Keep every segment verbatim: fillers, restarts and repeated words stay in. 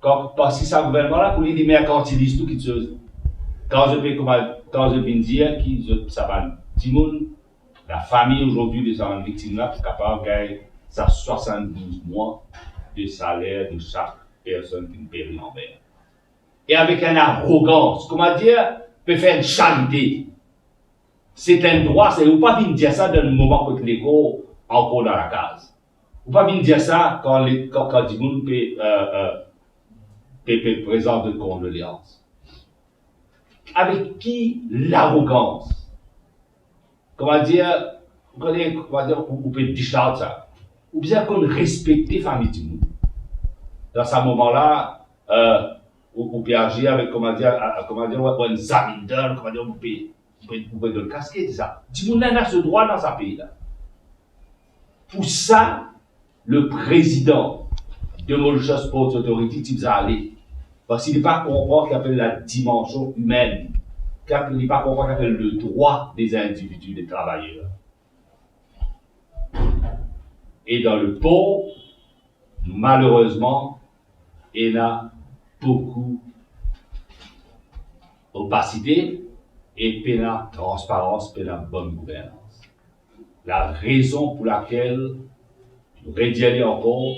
Par-, parski sa gouvernman la, pou li, li merkantilis tou kiksoz. Kan zot pe, kouma, kan zot vinn dir ki zot, sa bann dimoun, lafami azordi de sa bann viktim la, pou kapav gagn sa swasanndouz mwa de saler de sak personn ki peri lanmer. E avek enn arogans, kouma dir, pe fer enn charite. Se enn drwa, se, ou pa vinn dir sa dan moman kot lekor ankor dan lakaz. Ou pa vinn dir sa kan le-, kan, kan dimoun pe, euh, euh, pe, pe prezant zot kondoleans. Avek ki larogans? Kouma dir, ou kone, kouma dir, ou, ou pe discharge sa. Ou bizin konn respekte fami dimoun. Dan sa moman la, euh, ou, ou pe azir avek, kouma dir, a, a, kouma dir, ou, ou enn zamindar, kouma dir, ou pe, ou pe, ou pe donn kasket, sa. Dimoun la ena so drwa dan sa pei la. Pou sa, le prezidan de Mauritius Ports Authority ti bizin ale, parski li pa konpran ki apel la dimansion imenn, ki ap-, li pa konpran ki apel le drwa de zindividi, de travayer. E dan le por, malerezman, ena boukou opasite e pena transparans, pena bonn gouvernans. Larezon pou lakel, nou redir li ankor,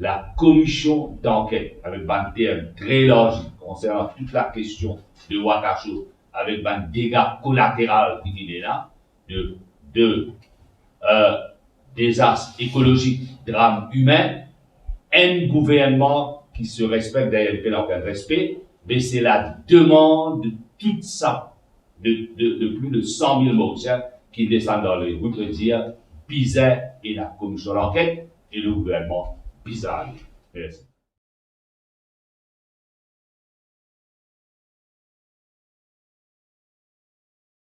la komision danket, avek bann term tre larzi konsernan tou la kestion de Wakasho, avek bann dega kolateral ki vinn la, de, de, euh, dezas ekolozik, dram imin, enn gouvernman ki se respekte, dayer li pena okenn respe, me se la demann de tou sa, de, de, de plis de san mil Morisien ki desann dan lari pou dir, bizin ena komision lanket e le gouvernman bizin ale. Mersi.